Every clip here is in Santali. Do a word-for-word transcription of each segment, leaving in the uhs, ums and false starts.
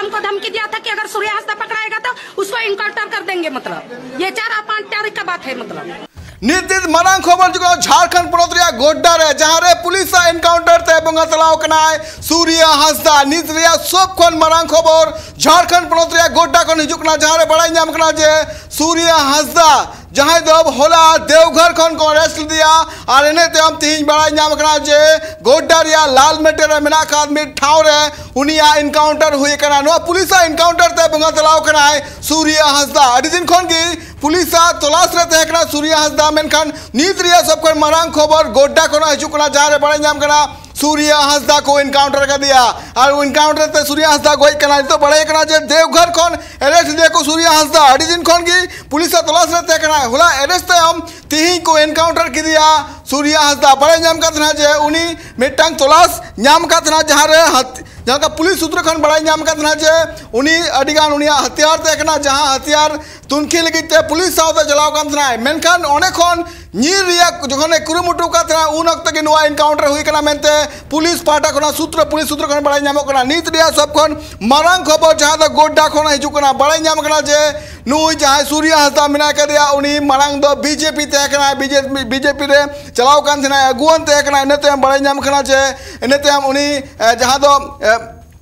उनको धमकी दिया था कि अगर सूर्या हांसदा पकड़ाएगा तो उसको इनकाउंटर कर देंगे। मतलब ये चार और पाँच तारीख का बात है। मतलब ᱱᱤᱛ ᱢᱟᱨᱟᱝ ᱠᱷᱚᱵᱚᱨ ᱡᱩᱜᱟᱣ ᱡᱷᱟᱲᱠᱷᱚᱸᱰ ᱯᱚᱱᱚᱛ ᱨᱮᱭᱟᱜ ᱜᱳᱰᱰᱟ ᱨᱮ, ᱡᱟᱦᱟᱸ ᱨᱮ ᱯᱩᱞᱤᱥ ᱟᱜ ᱮᱱᱠᱟᱣᱩᱱᱴᱟᱨ ᱛᱮ ᱵᱚᱸᱜᱟ ᱛᱟᱞᱟᱣ ᱠᱟᱱᱟᱭ ᱥᱩᱨᱭᱟ ᱦᱟᱸᱥᱫᱟ᱾ ᱱᱤᱛ ᱨᱮᱭᱟᱜ ᱥᱚᱵ ᱠᱷᱚᱱ ᱢᱟᱨᱟᱝ ᱠᱷᱚᱵᱚᱨ ᱡᱷᱟᱲᱠᱷᱚᱸᱰ ᱯᱚᱱᱚᱛ ᱨᱮᱭᱟᱜ ᱜᱳᱰᱰᱟ ᱠᱷᱚᱱ ᱦᱤᱡᱩᱜ ᱠᱟᱱᱟ, ᱡᱟᱦᱟᱸ ᱨᱮ ᱵᱟᱲᱟᱭ ᱧᱟᱢ ᱠᱟᱱᱟ ᱡᱮ ᱥᱩᱨᱭᱟ ᱦᱟᱸᱥᱫᱟ, ᱡᱟᱦᱟᱸᱭ ᱫᱚ ᱦᱚᱞᱟ ᱫᱮᱣᱜᱷᱚᱨ ᱠᱷᱚᱱ ᱠᱚ ᱟᱨᱮᱥᱴ ᱞᱮᱫᱮᱭᱟ, ᱟᱨ ᱤᱱᱟᱹ ᱛᱟᱭᱚᱢ ᱛᱮᱦᱮᱧ ᱵᱟᱲᱟᱭ ᱧᱟᱢ ᱠᱟᱱᱟ ᱡᱮ ᱜᱳᱰᱰᱟ ᱨᱮᱭᱟᱜ ᱞᱟᱞ ᱢᱮᱴᱮ ᱨᱮ ᱢᱮᱱᱟᱜ ᱟᱠᱟᱫ ᱢᱤᱫ ᱴᱷᱟᱶ ᱨᱮ ᱩᱱᱤᱭᱟᱜ ᱮᱱᱠᱟᱣᱩᱱᱴᱟᱨ ᱦᱩᱭ ᱟᱠᱟᱱᱟ᱾ ᱱᱚᱣᱟ ᱯᱩᱞᱤᱥ ᱟᱜ ᱮᱱᱠᱟᱣᱩᱱᱴᱟᱨ ᱛᱮ ᱵᱚᱸᱜᱟ ᱛᱟᱞᱟᱣ ᱠᱟᱱᱟᱭ ᱥᱩᱨᱭᱟ ᱦᱟᱸᱥᱫᱟ᱾ ᱟᱹᱰᱤ ᱫᱤᱱ ᱠᱷᱚᱱ ᱜᱮ ᱯᱩᱞᱤᱥ ᱟᱜ ᱛᱚᱞᱟᱥ ᱨᱮ ᱛᱟᱦᱮᱸ ᱠᱟᱱᱟ ᱥᱩᱨᱭᱟ ᱦᱟᱸᱥᱫᱟ, ᱢᱮᱱᱠᱷᱟᱱ ᱱᱤᱛ ᱨᱮᱭᱟᱜ ᱥᱚᱵ ᱠᱷᱚᱱ ᱢᱟᱨᱟᱝ ᱠᱷᱚᱵᱚᱨ ᱜᱳᱰᱰᱟ ᱠᱷᱚᱱᱟᱜ ᱦᱤᱡᱩᱜ ᱠᱟᱱᱟ, ᱡᱟᱦᱟᱸ ᱨᱮ ᱵᱟᱲᱟᱭ ᱧᱟᱢ ᱠᱟᱱᱟ ᱥᱩᱨᱭᱟ ᱦᱟᱸᱥᱫᱟ ᱠᱚ ᱮᱱᱠᱟᱣᱩᱱᱴᱟᱨ ᱠᱟᱫᱮᱭᱟ, ᱟᱨ ᱮᱱᱠᱟᱣᱩᱱᱴᱟᱨ ᱛᱮ ᱥᱩᱨᱭᱟ ᱦᱟᱸᱥᱫᱟ ᱜᱚᱡ ᱠᱟᱱᱟ᱾ ᱱᱤᱛᱚᱜ ᱵᱟᱲᱟᱭ ᱠᱟᱱᱟ ᱡᱮ ᱫᱮᱣᱜᱷᱚᱨ ᱠᱷᱚᱱ ᱟᱨᱮᱥᱴ ᱞᱮᱫᱮᱭᱟ ᱠᱚ ᱥᱩᱨᱭᱟ ᱦᱟᱸᱥᱫᱟ᱾ ᱟᱹᱰᱤ ᱫᱤᱱ ᱠᱷᱚᱱ ᱜᱮ ᱯᱩᱞᱤᱥ ᱟᱜ ᱛᱚᱞᱟᱥ ᱨᱮ ᱛᱟᱦᱮᱸ ᱠᱟᱱᱟ᱾ ᱦᱚᱞᱟ ᱟᱨᱮᱥᱴ ᱛᱟᱭᱚᱢ ᱛᱤᱦᱤᱧ ᱠᱚ ᱮᱱᱠᱟᱣᱩᱱᱴᱟᱨ ᱠᱮᱫᱮᱭᱟ ᱥᱩᱨᱭᱟ ᱦᱟᱸᱥᱫᱟ᱾ ᱵᱟᱲᱟᱭ ᱧᱟᱢ ᱠᱟᱱ ᱛᱟᱦᱮᱱᱟ ᱡᱮ ᱩᱱᱤ ᱢᱤᱫᱴᱟᱝ ᱛᱚᱞᱟᱥ ᱧᱟᱢ ᱠᱟᱱ ᱛᱟᱦᱮᱱᱟ, ᱡᱟᱦᱟᱸ ᱨᱮ ᱦᱟᱛ-, ᱡᱟᱦᱟᱸ ᱞᱮᱠᱟ ᱯᱩᱞᱤᱥ ᱥᱩᱛᱨᱚ ᱠᱷᱚᱱ ᱵᱟᱲᱟᱭ ᱧᱟᱢ ᱠᱟᱱ ᱛᱟᱦᱮᱱᱟ ᱡᱮ ᱩᱱᱤ ᱟᱹᱰᱤ ᱜᱟᱱ ᱩᱱᱤᱭᱟᱜ ᱦᱟᱛᱤᱭᱟᱨ ᱛᱟᱦᱮᱸ ᱠᱟᱱᱟ, ᱡᱟᱦᱟᱸ ᱦᱟᱛᱤᱭᱟᱨ ᱛᱩᱱᱠᱷᱤ ᱞᱟᱹᱜᱤᱫ ᱛᱮ ᱯᱩᱞᱤᱥ ᱥᱟᱶᱛᱮ ᱪᱟᱞᱟᱣ ᱠᱟᱱ ᱛᱟᱦᱮᱱᱟᱭ, ᱢᱮᱱᱠᱷᱟᱱ ᱚᱸᱰᱮ ᱠᱷᱚᱱ ᱧᱤᱨ ᱨᱮᱭᱟᱜ ᱡᱚᱠᱷᱚᱱᱮ ᱠᱩᱨᱩᱢᱩᱴᱩ ᱠᱟᱫ ᱛᱟᱦᱮᱱᱟ, ᱩᱱ ᱚᱠᱛᱚ ᱜᱮ ᱱᱚᱣᱟ ᱮᱱᱠᱟᱣᱩᱱᱴᱟᱨ ᱦᱩᱭ ᱠᱟᱱᱟ ᱢᱮᱱᱛᱮ ᱯᱩᱞᱤᱥ ᱯᱟᱦᱴᱟ ᱠᱷᱚᱱᱟᱜ ᱥᱩᱛᱨᱚ, ᱯᱩᱞᱤᱥ ᱥᱩᱛᱨᱚ ᱠᱷᱚᱱ ᱵᱟᱲᱟᱭ ᱧᱟᱢᱚᱜ ᱠᱟᱱᱟ᱾ ᱱᱤᱛ ᱨᱮᱭᱟᱜ ᱥᱚᱵ ᱠᱷᱚᱱ ᱢᱟᱨᱟᱝ ᱠᱷᱚᱵᱚᱨ ᱡᱟᱦᱟᱸ ᱫᱚ ᱜᱳᱰᱰᱟ ᱠᱷᱚᱱ ᱦᱤᱡᱩᱜ ᱠᱟᱱᱟ, ᱵᱟᱲᱟᱭ ᱧᱟᱢ ᱠᱟᱱᱟ ᱡᱮ ᱱᱩᱭ ᱡᱟᱦᱟᱸᱭ ᱥᱩᱨᱭᱟ ᱦᱟᱸᱥᱫᱟ ᱢᱮᱱᱟᱭ ᱠᱟᱫᱮᱭᱟ, ᱩᱱᱤ ᱢᱟᱲᱟᱝ ᱫᱚ ᱵᱤᱡᱮᱯᱤ ᱛᱟᱦᱮᱸ ᱠᱟᱱᱟ, ᱵᱤᱡᱮᱯᱤ, ᱵᱤᱡᱮᱯᱤ ᱨᱮ ᱪᱟᱞᱟᱣ ᱠᱟᱱ ᱛᱟᱦᱮᱱᱟᱭ, ᱟᱹᱜᱩᱣᱟᱹᱱ ᱛᱟᱦᱮᱸ ᱠᱟᱱᱟ᱾ ᱤᱱᱟᱹ ᱛᱟᱭᱚᱢ ᱵᱟᱲᱟᱭ ᱧᱟᱢ ᱠᱟᱱᱟ ᱡᱮ ᱤᱱᱟᱹ ᱛᱟᱭᱚᱢ ᱩᱱᱤ, ᱮ, ᱡᱟᱦᱟᱸ ᱫᱚ, ᱮ,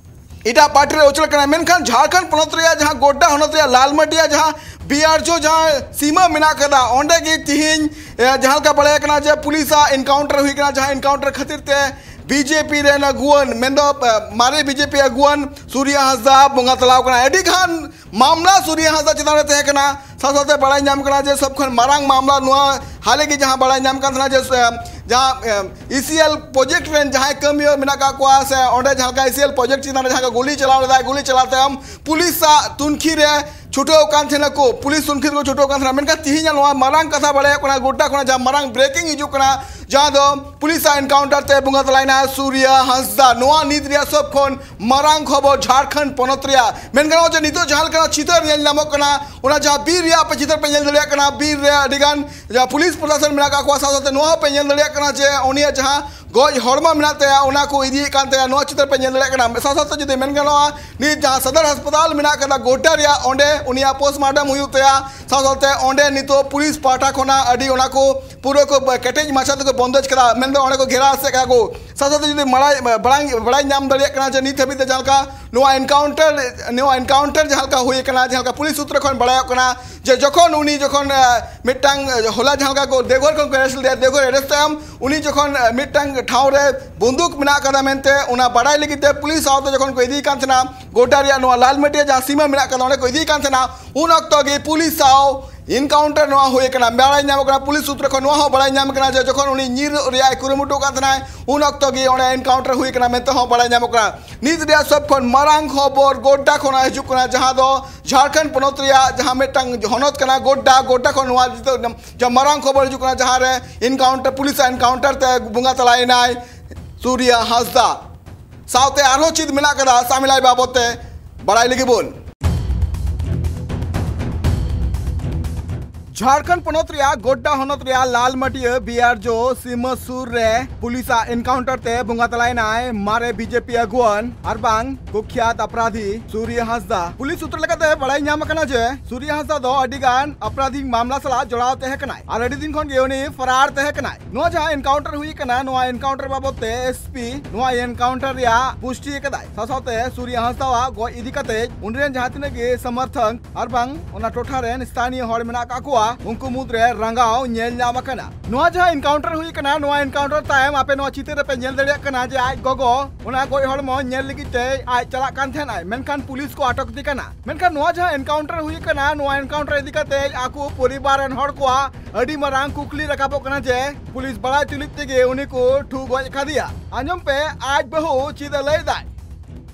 ᱮᱴᱟᱜ ᱯᱟᱨᱴᱤ ᱨᱮ ᱩᱪᱟᱹᱲ ᱠᱟᱱᱟᱭ᱾ ᱢᱮᱱᱠᱷᱟᱱ ᱡᱷᱟᱲᱠᱷᱚᱸᱰ ᱯᱚᱱᱚᱛ ᱨᱮᱭᱟᱜ ᱡᱟᱦᱟᱸ ᱜᱳᱰᱰᱟ ᱦᱚᱱᱚᱛ ᱨᱮᱭᱟᱜ ᱞᱟᱞᱢᱟᱴᱤᱭᱟ ᱡᱟᱦᱟᱸ ᱵᱤᱭᱟᱨᱡᱳ ᱡᱟᱦᱟᱸ ᱥᱤᱢᱟᱹ ᱢᱮᱱᱟᱜ ᱠᱟᱫᱟ, ᱚᱸᱰᱮ ᱜᱮ ᱛᱤᱦᱤᱧ, ᱮ, ᱡᱟᱦᱟᱸ ᱞᱮᱠᱟ ᱵᱟᱲᱟᱭ ᱠᱟᱱᱟ ᱡᱮ ᱯᱩᱞᱤᱥ ᱟᱜ ᱮᱱᱠᱟᱣᱩᱱᱴᱟᱨ ᱦᱩᱭ ᱠᱟᱱᱟ, ᱡᱟᱦᱟᱸ ᱮᱱᱠᱟᱣᱩᱱᱴᱟᱨ ᱠᱷᱟᱹᱛᱤᱨ ᱛᱮ ᱵᱤᱡᱮᱯᱤ ᱨᱮᱱ ᱟᱹᱜᱩᱣᱟᱹᱱ, ᱢᱮᱱᱫᱚ, ᱮ, ᱢᱟᱨᱮ ᱵᱤᱡᱮᱯᱤ ᱟᱹᱜᱩᱣᱟᱹᱱ ᱥᱩᱨᱭᱟ ᱦᱟᱸᱥᱫᱟ ᱵᱚᱸᱜᱟ ᱛᱟᱞᱟᱣ ᱠᱟᱱᱟ᱾ ᱟᱹᱰᱤ ᱜᱟᱱ ᱢᱟᱢᱞᱟ ᱥᱩᱨᱭᱟ ᱦᱟᱸᱥᱫᱟ ᱪᱮᱛᱟᱱ ᱨᱮ ᱛᱟᱦᱮᱸ ᱠᱟᱱᱟ᱾ ᱥᱟᱶ ᱥᱟᱶᱛᱮ ᱵᱟᱲᱟᱭ ᱧᱟᱢ ᱠᱟᱱᱟ ᱡᱮ ᱥᱚᱵ ᱠᱷᱚᱱ ᱢᱟᱨᱟᱝ ᱢᱟᱢᱞᱟ ᱱᱚᱣᱟ ᱦᱟᱞᱮ ᱜᱮ ᱡᱟᱦᱟᱸ ᱵᱟᱲᱟᱭ ᱧᱟᱢ ᱠᱟᱱ ᱛᱟᱦᱮᱱᱟ ᱡᱮ, ᱮ, ᱡᱟᱦᱟᱸ, ᱮ, ᱤᱥᱤᱮᱞ ᱯᱨᱚᱡᱮᱠᱴ ᱨᱮᱱ ᱡᱟᱦᱟᱸᱭ ᱠᱟᱹᱢᱤᱭᱟᱹ ᱢᱮᱱᱟᱜ ᱠᱟᱜ ᱠᱚᱣᱟ, ᱥᱮ ᱚᱸᱰᱮ ᱡᱟᱦᱟᱸ ᱞᱮᱠᱟ ᱤᱥᱤᱮᱞ ᱯᱨᱚᱡᱮᱠᱴ ᱪᱮᱛᱟᱱ ᱨᱮ ᱡᱟᱦᱟᱸ ᱠᱚ ᱜᱩᱞᱤ ᱪᱟᱞᱟᱣ ᱞᱮᱫᱟ, ᱜᱩᱞᱤ ᱪᱟᱞᱟᱣ ᱛᱟᱭᱚᱢ ᱯᱩᱞᱤᱥ ᱟᱜ ᱛᱩᱱᱠᱷᱤ ᱨᱮ ᱪᱷᱩᱴᱟᱹᱣ ᱠᱟᱱ ᱛᱟᱦᱮᱱᱟ ᱠᱚ, ᱯᱩᱞᱤᱥ ᱛᱩᱱᱠᱷᱤ ᱨᱮᱠᱚ ᱪᱷᱩᱴᱟᱹᱣ ᱠᱟᱱ ᱛᱟᱦᱮᱱᱟ᱾ ᱢᱮᱱᱠᱷᱟᱱ ᱛᱤᱦᱤᱧᱟᱜ ᱱᱚᱣᱟ ᱢᱟᱨᱟᱝ ᱠᱟᱛᱷᱟ ᱵᱟᱲᱟᱭᱚᱜ ᱠᱟᱱᱟ, ᱜᱳᱰᱰᱟ ᱠᱷᱚᱱᱟᱜ ᱡᱟᱦᱟᱸ ᱢᱟᱨᱟᱝ ᱵᱨᱮᱠᱤᱝ ᱦᱤᱡᱩᱜ ᱠᱟᱱᱟ, ᱡᱟᱦᱟᱸ ᱫᱚ ᱯᱩᱞᱤᱥ ᱟᱜ ᱮᱱᱠᱟᱣᱩᱱᱴᱟᱨ ᱛᱮ ᱵᱚᱸᱜᱟ ᱛᱟᱞᱟᱭᱮᱱᱟ ᱥᱩᱨᱭᱟ ᱦᱟᱸᱥᱫᱟ᱾ ᱱᱚᱣᱟ ᱱᱤᱛ ᱨᱮᱭᱟᱜ ᱥᱚᱵ ᱠᱷᱚᱱ ᱢᱟᱨᱟᱝ ᱠᱷᱚᱵᱚᱨ ᱡᱷᱟᱲᱠᱷᱚᱸᱰ ᱯᱚᱱᱚᱛ ᱨᱮᱭᱟᱜ᱾ ᱢᱮᱱ ᱜᱟᱱᱚᱜᱼᱟ ᱡᱮ ᱱᱤᱛᱚᱜ ᱡᱟᱦᱟᱸ ᱞᱮᱠᱟᱱᱟᱜ ᱪᱤᱛᱟᱹᱨ ᱧᱮᱞ ᱧᱟᱢᱚᱜ ᱠᱟᱱᱟ, ᱚᱱᱟ ᱡᱟᱦᱟᱸ ᱵᱤᱨ ᱨᱮᱭᱟᱜ ᱟᱯᱮ ᱪᱤᱛᱟᱹᱨ ᱯᱮ ᱧᱮᱞ ᱫᱟᱲᱮᱭᱟᱜ ᱠᱟᱱᱟ, ᱵᱤᱨ ᱨᱮ ᱟᱹᱰᱤ ᱜᱟᱱ ᱡᱟᱦᱟᱸ ᱯᱩᱞᱤᱥ ᱯᱨᱚᱥᱟᱥᱚᱱ ᱢᱮᱱᱟᱜ ᱠᱟᱜ ᱠᱚᱣᱟ, ᱥᱟᱶ ᱥᱟᱶᱛᱮ ᱱᱚᱣᱟ ᱦᱚᱸ ᱯᱮ ᱧᱮᱞ ᱫᱟᱲᱮᱭᱟᱜ ᱠᱟᱱᱟ ᱡᱮ ᱩᱱᱤᱭᱟᱜ ᱡᱟᱦᱟᱸ ᱜᱚᱡ ᱦᱚᱲᱢᱚ ᱢᱮᱱᱟᱜ ᱛᱟᱭᱟ, ᱚᱱᱟ ᱠᱚ ᱤᱫᱤᱭᱮᱫ ᱠᱟᱱ ᱛᱟᱭᱟ᱾ ᱱᱚᱣᱟ ᱪᱤᱛᱟᱹᱨ ᱯᱮ ᱧᱮᱞ ᱫᱟᱲᱮᱭᱟᱜ ᱠᱟᱱᱟ᱾ ᱥᱟᱶ ᱥᱟᱶᱛᱮ ᱡᱩᱫᱤ ᱢᱮᱱ ᱜᱟᱱᱚᱜᱼᱟ, ᱱᱤᱛ ᱡᱟᱦᱟᱸ ᱥᱚᱫᱚᱨ ᱦᱟᱥᱯᱟᱛᱟᱞ ᱢᱮᱱᱟᱜ ᱠᱟᱫᱟ ᱜᱳᱰᱰᱟ ᱨᱮᱭᱟᱜ, ᱚᱸᱰᱮ ᱩᱱᱤᱭᱟᱜ ᱯᱳᱥᱴᱢᱚᱨᱴᱮᱢ ᱦᱩᱭᱩᱜ ᱛᱟᱭᱟ᱾ ᱥᱟᱶ ᱥᱟᱶᱛᱮ ᱚᱸᱰᱮ ᱱᱤᱛᱚᱜ ᱯᱩᱞᱤᱥ ᱯᱟᱦᱴᱟ ᱠᱷᱚᱱᱟᱜ ᱟᱹᱰᱤ ᱚᱱᱟ ᱠᱚ ᱯᱩᱨᱟᱹ ᱠᱚ ᱠᱮᱴᱮᱡ ᱢᱟᱪᱷᱟ ᱛᱮᱠᱚ ᱵᱚᱱᱫᱮᱡ ᱠᱟᱫᱟ, ᱢᱮᱱᱫᱚ ᱚᱸᱰᱮ ᱠᱚ ᱜᱷᱮᱨᱟᱣ ᱮᱥᱮᱫ ᱠᱟᱫᱟ ᱠᱚ᱾ ᱥᱟᱶ ᱥᱟᱶᱛᱮ ᱡᱩᱫᱤ ᱵᱟᱲᱟᱭ, ᱵᱟᱲᱟᱭ, ᱵᱟᱲᱟᱭ ᱧᱟᱢ ᱫᱟᱲᱮᱭᱟᱜ ᱠᱟᱱᱟ ᱡᱮ ᱱᱤᱛ ᱦᱟᱹᱵᱤᱡ ᱛᱮ ᱡᱟᱦᱟᱸ ᱞᱮᱠᱟ ᱱᱚᱣᱟ ᱮᱱᱠᱟᱣᱩᱱᱴᱟᱨ, ᱱᱚᱣᱟ ᱮᱱᱠᱟᱣᱩᱱᱴᱟᱨ ᱡᱟᱦᱟᱸ ᱞᱮᱠᱟ ᱦᱩᱭ ᱟᱠᱟᱱᱟ, ᱡᱟᱦᱟᱸ ᱞᱮᱠᱟ ᱯᱩᱞᱤᱥ ᱥᱩᱛᱨᱚ ᱠᱷᱚᱱ ᱵᱟᱲᱟᱭᱚᱜ ᱠᱟᱱᱟ ᱡᱮ ᱡᱚᱠᱷᱚᱱ ᱩᱱᱤ ᱡᱚᱠᱷᱚᱱ, ᱟᱸ, ᱢᱤᱫᱴᱟᱝ, ᱟᱸ, ᱦᱚᱞᱟ ᱡᱟᱦᱟᱸ ᱞᱮᱠᱟ ᱠᱚ ᱫᱮᱣᱜᱷᱚᱨ ᱠᱷᱚᱱ ᱠᱚ ᱮᱨᱮᱥᱴ ᱞᱮᱫᱮᱭᱟ, ᱫᱮᱣᱜᱷᱚᱨ ᱮᱨᱮᱥᱴ ᱛᱟᱭᱚᱢ ᱩᱱᱤ ᱡᱚᱠᱷᱚᱱ, ᱟᱸ, ᱢᱤᱫᱴᱟᱝ ᱴᱷᱟᱶ ᱨᱮ ᱵᱚᱱᱫᱩᱠ ᱢᱮᱱᱟᱜ ᱟᱠᱟᱫᱟ ᱢᱮᱱᱛᱮ ᱚᱱᱟ ᱵᱟᱲᱟᱭ ᱞᱟᱹᱜᱤᱫ ᱛᱮ ᱯᱩᱞᱤᱥ ᱥᱟᱶᱛᱮ ᱡᱚᱠᱷᱚᱱ ᱠᱚ ᱤᱫᱤᱭᱮ ᱠᱟᱱ ᱛᱟᱦᱮᱱᱟ, ᱜᱳᱰᱰᱟ ᱨᱮᱭᱟᱜ ᱱᱚᱣᱟ ᱞᱟᱞᱢᱟᱹᱴᱤᱭᱟ ᱡᱟᱦᱟᱸ ᱥᱤᱢᱟᱹ ᱢᱮᱱᱟᱜ ᱟᱠᱟᱫᱟ, ᱚᱸᱰᱮ ᱠᱚ ᱤᱫᱤᱭᱮ ᱠᱟᱱ ᱛᱟᱦᱮᱱᱟ, ᱩᱱ ᱚᱠᱛᱚ ᱜᱮ ᱯᱩᱞᱤᱥ ᱥᱟᱶ ᱮᱱᱠᱟᱣᱩᱱᱴᱟᱨ ᱱᱚᱣᱟ ᱦᱩᱭ ᱟᱠᱟᱱᱟ᱾ ᱵᱟᱲᱟᱭ ᱧᱟᱢᱚᱜ ᱠᱟᱱᱟ, ᱯᱩᱞᱤᱥ ᱥᱩᱛᱨᱚ ᱠᱷᱚᱱ ᱱᱚᱣᱟ ᱦᱚᱸ ᱵᱟᱲᱟᱭ ᱧᱟᱢ ᱟᱠᱟᱱᱟ ᱡᱮ ᱡᱚᱠᱷᱚᱱ ᱩᱱᱤ ᱧᱤᱨ ᱨᱮᱭᱟᱜ ᱮ ᱠᱩᱨᱩᱢᱩᱴᱩ ᱠᱟᱱ ᱛᱟᱦᱮᱱᱟᱭ, ᱩᱱ ᱚᱠᱛᱚ ᱜᱮ ᱚᱸᱰᱮ ᱮᱱᱠᱟᱣᱩᱱᱴᱟᱨ ᱦᱩᱭ ᱟᱠᱟᱱᱟ ᱢᱮᱱᱛᱮ ᱦᱚᱸ ᱵᱟᱲᱟᱭ ᱧᱟᱢᱚᱜ ᱠᱟᱱᱟ᱾ ᱱᱤᱛ ᱨᱮᱭᱟᱜ ᱥᱚᱵ ᱠᱷᱚᱱ ᱢᱟᱨᱟᱝ ᱠᱷᱚᱵᱚᱨ ᱜᱳᱰᱰᱟ ᱠᱷᱚᱱᱟᱜ ᱦᱤᱡᱩᱜ ᱠᱟᱱᱟ, ᱡᱟᱦᱟᱸ ᱫᱚ ᱡᱷᱟᱲᱠᱷᱚᱸᱰ ᱯᱚᱱᱚᱛ ᱨᱮᱭᱟᱜ ᱡᱟᱦᱟᱸ ᱢᱤᱫᱴᱟᱝ ᱦᱚᱱᱚᱛ ᱠᱟᱱᱟ ᱜᱳᱰᱰᱟ, ᱜᱳᱰᱰᱟ ᱠᱷᱚᱱ ᱱᱚᱣᱟ ᱡᱤᱛᱟᱹ-, ᱡᱟᱦᱟᱸ ᱢᱟᱨᱟᱝ ᱠᱷᱚᱵᱚᱨ ᱦᱤᱡᱩᱜ ᱠᱟᱱᱟ, ᱡᱟᱦᱟᱸ ᱨᱮ ᱮᱱᱠᱟᱣᱩᱱᱴᱟᱨ, ᱯᱩᱞᱤᱥ ᱟᱜ ᱮᱱᱠᱟᱣᱩᱱᱴᱟᱨ ᱛᱮ ᱵᱚᱸᱜᱟ ᱛᱟᱞᱟᱭᱮᱱᱟᱭ ᱥᱩᱨᱭᱟ ᱦᱟᱸᱥᱫᱟ᱾ ᱥᱟᱶᱛᱮ ᱟᱨᱦᱚᱸ ᱪᱮᱫ ᱢᱮᱱᱟᱜ ᱠᱟᱫᱟ ᱥᱟᱢᱤᱞᱟᱭ ᱵᱟᱵᱚᱛ ᱛᱮ ᱵᱟᱲᱟᱭ ᱞᱟᱹᱜᱤᱫ ᱵᱚᱱ᱾ ᱡᱷᱟᱲᱠᱷᱚᱸᱰ ᱯᱚᱱᱚᱛ ᱨᱮᱭᱟᱜ ᱜᱳᱰᱰᱟ ᱦᱚᱱᱚᱛ ᱨᱮᱭᱟᱜ ᱞᱟᱞᱢᱟᱴᱤᱭᱟᱹ ᱵᱤᱭᱟᱨᱡᱳ ᱥᱤᱢᱟᱹ ᱥᱩᱨ ᱨᱮ ᱯᱩᱞᱤᱥ ᱟᱜ ᱮᱱᱠᱟᱣᱩᱱᱴᱟᱨ ᱛᱮ ᱵᱚᱸᱜᱟ ᱛᱟᱞᱟᱭᱮᱱᱟᱭ ᱢᱟᱨᱮ ᱵᱤᱡᱮᱯᱤ ᱟᱹᱜᱩᱣᱟᱹᱱ ᱟᱨ ᱵᱟᱝ ᱠᱩᱠᱷᱭᱟᱛ ᱟᱯᱨᱟᱫᱷᱤ ᱥᱩᱨᱭᱟ ᱦᱟᱸᱥᱫᱟ᱾ ᱯᱩᱞᱤᱥ ᱥᱩᱛᱨᱚ ᱞᱮᱠᱟᱛᱮ ᱵᱟᱲᱟᱭ ᱧᱟᱢ ᱟᱠᱟᱱᱟ ᱡᱮ ᱥᱩᱨᱭᱟ ᱦᱟᱸᱥᱫᱟ ᱫᱚ ᱟᱹᱰᱤ ᱜᱟᱱ ᱟᱯᱨᱟᱫᱷᱤᱠ ᱢᱟᱢᱞᱟ ᱥᱟᱞᱟᱜ ᱡᱚᱲᱟᱣ ᱛᱟᱦᱮᱸ ᱠᱟᱱᱟᱭ ᱟᱨ ᱟᱹᱰᱤ ᱫᱤᱱ ᱠᱷᱚᱱ ᱜᱮ ᱩᱱᱤ ᱯᱷᱟᱨᱟᱨ ᱛᱟᱦᱮᱸ ᱠᱟᱱᱟᱭ᱾ ᱱᱚᱣᱟ ᱡᱟᱦᱟᱸ ᱮᱱᱠᱟᱣᱩᱱᱴᱟᱨ ᱦᱩᱭ ᱟᱠᱟᱱᱟ, ᱱᱚᱣᱟ ᱮᱱᱠᱟᱣᱩᱱᱴᱟᱨ ᱵᱟᱵᱚᱛ ᱛᱮ ᱮᱥᱯᱤ ᱱᱚᱣᱟ ᱮᱱᱠᱟᱣᱩᱱᱴᱟᱨ ᱨᱮᱭᱟᱜ ᱯᱩᱥᱴᱤ ᱟᱠᱟᱫᱟᱭ᱾ ᱥᱟᱶ ᱥᱟᱶᱛᱮ ᱥᱩᱨᱭᱟ ᱦᱟᱸᱥᱫᱟᱣᱟᱜ ᱜᱚᱡ ᱤᱫᱤ ᱠᱟᱛᱮ ᱩᱱᱤ ᱨᱮᱱ ᱡᱟᱦᱟᱸ ᱛᱤᱱᱟᱹᱜ ᱜᱮ ᱥᱚᱢᱚᱨᱛᱷᱚᱠ ᱟᱨ ᱵᱟᱝ ᱚᱱᱟ ᱴᱚᱴᱷᱟ ᱨᱮᱱ ᱥᱛᱷᱟᱱᱤᱭᱚ ᱦᱚᱲ ᱢᱮᱱᱟᱜ ᱟᱠᱟᱫ ᱠᱚᱣᱟ, ᱩᱱᱠᱩ ᱢᱩᱫᱽᱨᱮ ᱨᱟᱸᱜᱟᱣ ᱧᱮᱞ ᱧᱟᱢ ᱟᱠᱟᱱᱟ᱾ ᱱᱚᱣᱟ ᱡᱟᱦᱟᱸ ᱮᱱᱠᱟᱣᱩᱱᱴᱟᱨ ᱦᱩᱭ ᱟᱠᱟᱱᱟ, ᱱᱚᱣᱟ ᱮᱱᱠᱟᱣᱩᱱᱴᱟᱨ ᱛᱟᱭᱚᱢ ᱟᱯᱮ ᱱᱚᱣᱟ ᱪᱤᱛᱟᱹᱨ ᱨᱮᱯᱮ ᱧᱮᱞ ᱫᱟᱲᱮᱭᱟᱜ ᱠᱟᱱᱟ ᱡᱮ ᱟᱡ ᱜᱚᱜᱚ ᱚᱱᱟ ᱜᱚᱡ ᱦᱚᱲᱢᱚ ᱧᱮᱞ ᱞᱟᱹᱜᱤᱫ ᱛᱮ ᱟᱡ ᱪᱟᱞᱟᱜ ᱠᱟᱱ ᱛᱟᱦᱮᱱᱟᱭ, ᱢᱮᱱᱠᱷᱟᱱ ᱯᱩᱞᱤᱥ ᱠᱚ ᱟᱴᱚᱠ ᱮᱫᱮ ᱠᱟᱱᱟ᱾ ᱢᱮᱱᱠᱷᱟᱱ ᱱᱚᱣᱟ ᱡᱟᱦᱟᱸ ᱮᱱᱠᱟᱣᱩᱱᱴᱟᱨ ᱦᱩᱭ ᱟᱠᱟᱱᱟ, ᱱᱚᱣᱟ ᱮᱱᱠᱟᱣᱩᱱᱴᱟᱨ ᱤᱫᱤ ᱠᱟᱛᱮ ᱟᱠᱚ ᱯᱚᱨᱤᱵᱟᱨ ᱨᱮᱱ ᱦᱚᱲ ᱠᱚᱣᱟᱜ ᱟᱹᱰᱤ ᱢᱟᱨᱟᱝ ᱠᱩᱠᱞᱤ ᱨᱟᱠᱟᱵᱚᱜ ᱠᱟᱱᱟ ᱡᱮ ᱯᱩᱞᱤᱥ ᱵᱟᱲᱟᱭ ᱛᱩᱞᱩᱡ ᱛᱮᱜᱮ ᱩᱱᱤ ᱠᱚ ᱴᱷᱩ ᱜᱚᱡ ᱟᱠᱟᱫᱮᱭᱟ᱾ ᱟᱸᱡᱚᱢ ᱯᱮ, ᱟᱡ ᱵᱟᱹᱦᱩ ᱪᱮᱫ ᱮ ᱞᱟᱹᱭ ᱮᱫᱟᱭ᱾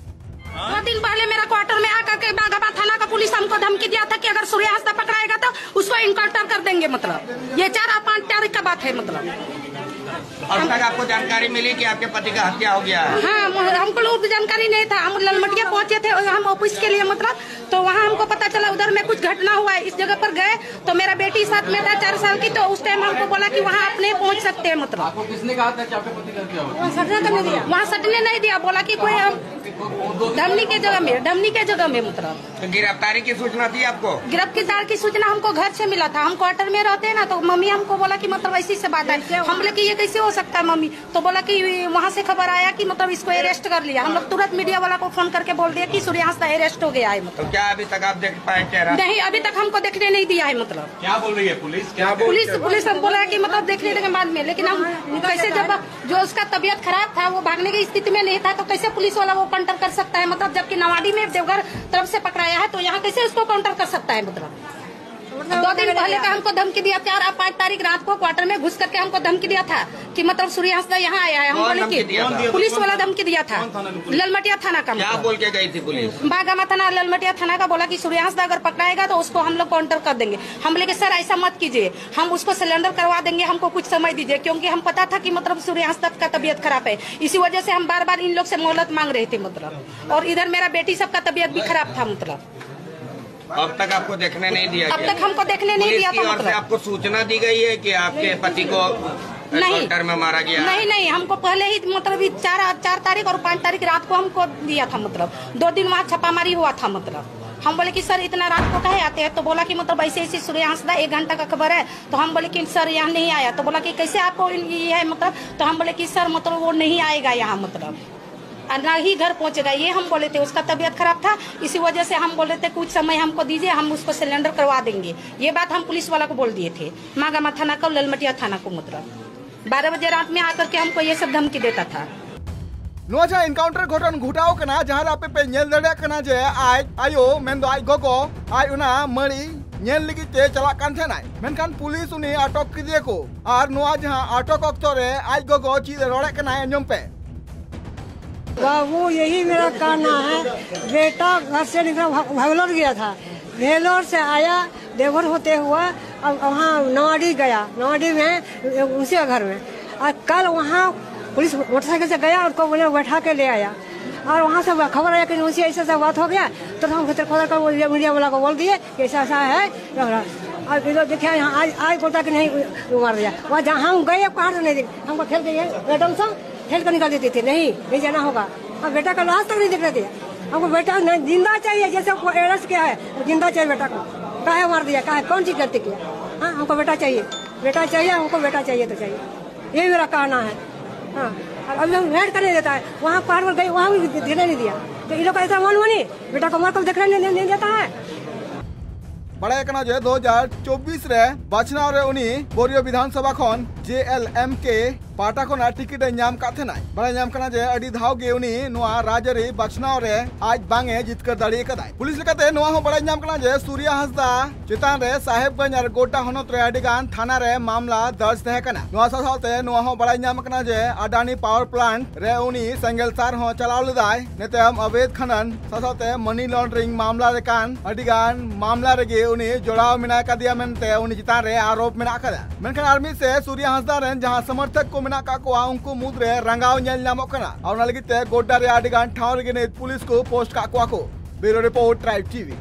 दो दिन पहले मेरा क्वार्टर में आकर के बाघाबा थाना का पुलिस हमको धमकी दिया था कि अगर सूर्या हांसदा पकड़ाएगा तो उसको इनकाउंटर कर देंगे। मतलब ये चार और पाँच तारीख का बात है। मतलब अब तक आपको जानकारी मिली कि आपके पति का हत्या हो गया है? हाँ, हमको लोग जानकारी नहीं था। हम ललमटिया पहुंचे थे और हम ऑफिस के लिए, मतलब, तो वहाँ हमको पता चला उधर में कुछ घटना हुआ है। इस जगह पर गए तो मेरा बेटी साथ में था, चार साल की, तो उस टाइम हमको बोला कि वहाँ आप नहीं पहुँच सकते हैं, मतलब। आपको किसने कहा था कि आपके पति का क्या हुआ? वहाँ सटने नहीं दिया, बोला कि कोई हम डमनी के जगह में, डमनी के जगह में, मतलब। तो गिरफ्तारी की सूचना थी आपको? गिरफ्तार की सूचना हमको घर से मिला था। हम क्वार्टर में रहते हैं ना, तो मम्मी हमको बोला कि, मतलब, ऐसी से बात है। हम बोले कि ये कैसे हो सकता है मम्मी? तो बोला कि वहाँ से खबर आया कि, मतलब, इसको अरेस्ट कर लिया। हम लोग तुरंत मीडिया वाला को फोन करके बोल दिया कि सूर्यांश दा अरेस्ट हो गया है, मतलब। तो क्या अभी तक आप देख पाए चेहरा? नहीं, अभी तक हमको देखने नहीं दिया है, मतलब। क्या बोल रही है पुलिस? क्या पुलिस पुलिस हम बोला कि, मतलब, देखने देंगे बाद में, लेकिन हम कैसे, जब जो उसका तबीयत खराब था, वो भागने की स्थिति में नहीं था, तो कैसे पुलिस वाला वो काउंटर कर सकता है, मतलब, जबकि नवाडी में देवघर तरफ से पकड़ाया है, तो यहाँ कैसे उसको काउंटर कर सकता है, मतलब? दो दिन पहले का हमको धमकी दिया, चार और पाँच तारीख रात को क्वार्टर में घुस करके हमको धमकी दिया था कि, मतलब, सूर्यांश दा यहाँ आया है। हम कौन बोले धमकी कि दिया था? पुलिस वाला धमकी दिया था। ललमटिया थाना का, क्या मतलब। बोल के गई थी पुलिस? बागामा थाना, ललमटिया थाना का बोला कि सूर्यांश दा अगर पकड़ाएगा तो उसको हम लोग काउंटर कर देंगे। हम बोले कि सर, ऐसा मत कीजिए, हम उसको सरेंडर करवा देंगे, हमको कुछ समय दीजिए, क्योंकि हम पता था कि, मतलब, सूर्यांश दा का तबीयत खराब है। इसी वजह से हम बार बार इन लोग से मोहलत मांग रहे थे, मतलब। और इधर मेरा बेटी सबका तबीयत भी खराब था, मतलब। अब तक आपको देखने नहीं दिया अब गया? तक हमको देखने नहीं पुलिस दिया की था, ओर से मतलब। आपको सूचना दी गई है कि आपके पति को नहीं। काउंटर में मारा गया? नहीं, नहीं, हमको पहले ही, मतलब, ये चार चार तारीख और पाँच तारीख रात को हमको दिया था, मतलब, दो दिन वहाँ छापामारी हुआ था, मतलब। हम बोले कि सर, इतना रात को काहे आते हैं? तो बोला कि, मतलब, ऐसे ऐसे सूर्यांश दा, एक घंटा का खबर है। तो हम बोले कि सर, यहाँ नहीं आया। तो बोला कि कैसे आपको ये है, मतलब? तो हम बोले कि सर, मतलब, वो नहीं आएगा यहाँ, मतलब, और ना ही घर पहुंचेगा, ये हम बोले थे। उसका तबीयत खराब था, इसी वजह से हम बोले थे कुछ समय हमको दीजिए, हम उसको सरेंडर करवा देंगे। ये बात हम पुलिस वाला को बोल दिए थे, मागामा थाना को, ललमटिया थाना को, मतलब। बारह बजे रात में आकर के हमको ये सब धमकी देता था। ᱱᱚᱣᱟ ᱡᱟᱦᱟᱸ ᱮᱱᱠᱟᱣᱩᱱᱴᱟᱨ ᱜᱷᱚᱴᱚᱱ ᱜᱷᱚᱴᱟᱣ ᱠᱟᱱᱟ, ᱡᱟᱦᱟᱸ ᱨᱮ ᱟᱯᱮ ᱯᱮ ᱧᱮᱞ ᱫᱟᱲᱮᱭᱟᱜ ᱠᱟᱱᱟ ᱡᱮ ᱟᱡ ᱟᱭᱳ, ᱢᱮᱱᱫᱚ ᱟᱡ ᱜᱚᱜᱚ, ᱟᱡ ᱚᱱᱟ ᱢᱟᱹᱲᱤ ᱧᱮᱞ ᱞᱟᱹᱜᱤᱫ ᱛᱮ ᱪᱟᱞᱟᱜ ᱠᱟᱱ ᱛᱟᱦᱮᱱᱟᱭ, ᱢᱮᱱᱠᱷᱟᱱ ᱯᱩᱞᱤᱥ ᱩᱱᱤ ᱟᱴᱚᱠ ᱠᱮᱫᱮᱭᱟᱠᱚ᱾ ᱟᱨ ᱱᱚᱣᱟ ᱡᱟᱦᱟᱸ ᱟᱴᱚᱠ ᱚᱠᱛᱚ ᱨᱮ ᱟᱡ ᱜᱚᱜᱚ ᱪᱮᱫ ᱮ ᱨᱚᱲᱮᱫ ᱠᱟᱱᱟᱭ, ᱟᱸᱡᱚᱢ ᱯᱮ᱾ बाबू, यही मेरा कहना है, बेटा घर से निकला, भा-, भागलौर गया था, वेलोर से आया, देवघर होते हुआ अब वहाँ नवाडी गया, नवाडी में उसी का घर में, और कल वहाँ पुलिस मोटरसाइकिल से गया, उनको बोले बैठा के ले आया। और वहाँ से खबर आया कि उनसे ऐसा ऐसा बात हो गया, तो हम फिर खबर कर मीडिया वाला को बोल दिए कि ऐसा ऐसा है, और ये लोग देखे यहाँ आज, आज बोलता कि नहीं, वो मार दिया। वहाँ जहाँ हम गए, कहाँ से नहीं देखे, हमको खेल के ये मैडम सब खेल कर निकाल देते थे, नहीं, नहीं जाना होगा। अब बेटा का लाश तक नहीं देख रहे थे। हमको बेटा नहीं, जिंदा चाहिए, जैसे वो अरेस्ट किया है, जिंदा चाहिए बेटा को। काहे मार दिया, काहे, कौन चीज गलती किया? हाँ, हमको बेटा चाहिए, बेटा चाहिए, हमको बेटा चाहिए तो चाहिए, ये मेरा कहना है। हाँ, और अभी हम रेड करने देता है, वहाँ पहाड़ पर गए, वहाँ भी देने नहीं दिया। तो इन लोग का ऐसा मन मानी, बेटा को मार को देखने नहीं, नहीं देता है। ᱵᱟᱲᱟᱭ ᱠᱟᱱᱟ ᱡᱮ ᱫᱩ ᱦᱟᱡᱟᱨ ᱪᱚᱵᱵᱤᱥ ᱨᱮ ᱵᱟᱪᱷᱱᱟᱣ ᱨᱮ ᱩᱱᱤ ᱵᱳᱨᱤᱭᱚ ᱵᱤᱫᱷᱟᱱ ᱥᱚᱵᱷᱟ ᱠᱷᱚᱱ ᱡᱮ ᱮᱞ ᱮᱢ ᱠᱮ ᱯᱟᱦᱴᱟ ᱠᱷᱚᱱᱟᱜ ᱴᱤᱠᱤᱴ ᱮ ᱧᱟᱢ ᱠᱟᱫ ᱛᱟᱦᱮᱱᱟᱭ᱾ ᱵᱟᱲᱟᱭ ᱧᱟᱢ ᱠᱟᱱᱟ ᱡᱮ ᱟᱹᱰᱤ ᱫᱷᱟᱣ ᱜᱮ ᱩᱱᱤ ᱱᱚᱣᱟ ᱨᱟᱡᱽᱟᱹᱨᱤ ᱵᱟᱪᱷᱱᱟᱣ ᱨᱮ ᱟᱡ ᱵᱟᱝ ᱮ ᱡᱤᱛᱠᱟᱹᱨ ᱫᱟᱲᱮ ᱟᱠᱟᱫᱟᱭ᱾ ᱯᱩᱞᱤᱥ ᱞᱮᱠᱟᱛᱮ ᱱᱚᱣᱟ ᱦᱚᱸ ᱵᱟᱲᱟᱭ ᱧᱟᱢ ᱠᱟᱱᱟ ᱡᱮ ᱥᱩᱨᱭᱟ ᱦᱟᱸᱥᱫᱟ ᱪᱮᱛᱟᱱ ᱨᱮ ᱥᱟᱦᱮᱵᱽᱜᱚᱸᱡᱽ ᱟᱨ ᱜᱳᱰᱰᱟ ᱦᱚᱱᱚᱛ ᱨᱮ ᱟᱹᱰᱤ ᱜᱟᱱ ᱛᱷᱟᱱᱟ ᱨᱮ ᱢᱟᱢᱞᱟ ᱫᱟᱨᱡᱽ ᱛᱟᱦᱮᱸ ᱠᱟᱱᱟ᱾ ᱱᱚᱣᱟ ᱥᱟᱶ ᱥᱟᱶᱛᱮ ᱱᱚᱣᱟ ᱦᱚᱸ ᱵᱟᱲᱟᱭ ᱧᱟᱢ ᱠᱟᱱᱟ ᱡᱮ ᱟᱰᱟᱱᱤ ᱯᱟᱣᱟᱨ ᱯᱞᱟᱱᱴ ᱨᱮ ᱩᱱᱤ ᱥᱮᱸᱜᱮᱞ ᱥᱟᱨ ᱦᱚᱸ ᱪᱟᱞᱟᱣ ᱞᱮᱫᱟᱭ᱾ ᱱᱤᱛᱟᱭᱚᱢ ᱚᱵᱮᱫ ᱠᱷᱟᱱᱟᱱ ᱥᱟᱶ ᱥᱟᱶᱛᱮ ᱢᱟᱱᱤ ᱞᱚᱱᱰᱨᱤᱝ ᱢᱟᱢᱞᱟ ᱞᱮᱠᱟᱱ ᱟᱹᱰᱤ ᱜᱟᱱ ᱢᱟᱢᱞᱟ ᱨᱮᱜᱮ ᱩᱱᱤ ᱡᱚᱲᱟᱣ ᱢᱮᱱᱟᱭ ᱠᱟᱫᱮᱭᱟ ᱢᱮᱱᱛᱮ ᱩᱱᱤ ᱪᱮᱛᱟᱱ ᱨᱮ ᱟᱨᱳᱯ ᱢᱮᱱᱟᱜ ᱟᱠᱟᱫᱟ᱾ ᱢᱮᱱᱠᱷᱟᱱ ᱟᱨ ᱢᱤᱫ ᱥᱮᱫ ᱥᱩᱨᱭᱟ ᱦᱟᱸᱥᱫᱟ ᱨᱮᱱ ᱡᱟᱦᱟᱸ ᱥᱚᱢᱚᱨᱛᱷᱚᱠ ᱠᱚ ᱢᱮᱱᱟᱜ ᱟᱠᱟᱫ ᱠᱚᱣᱟ, ᱩᱱᱠᱩ ᱢᱩᱫᱽᱨᱮ ᱨᱟᱸᱜᱟᱣ ᱧᱮᱞ ᱧᱟᱢᱚᱜ ᱠᱟᱱᱟ᱾ ᱟᱨ ᱚᱱᱟ ᱞᱟᱹᱜᱤᱫ ᱛᱮ ᱜᱳᱰᱰᱟ ᱨᱮ ᱟᱹᱰᱤ ᱜᱟᱱ ᱴᱷᱟᱶ ᱨᱮᱜᱮ ᱱᱤᱛ ᱯᱩᱞᱤᱥ ᱠᱚ ᱯᱳᱥᱴ ᱠᱟᱜ ᱠᱚᱣᱟ ᱠᱚ᱾ ᱵᱤᱭᱩᱨᱳ ᱨᱤᱯᱳᱨᱴ, ᱴᱨᱟᱭᱤᱵᱽ ᱴᱤᱵᱷᱤ᱾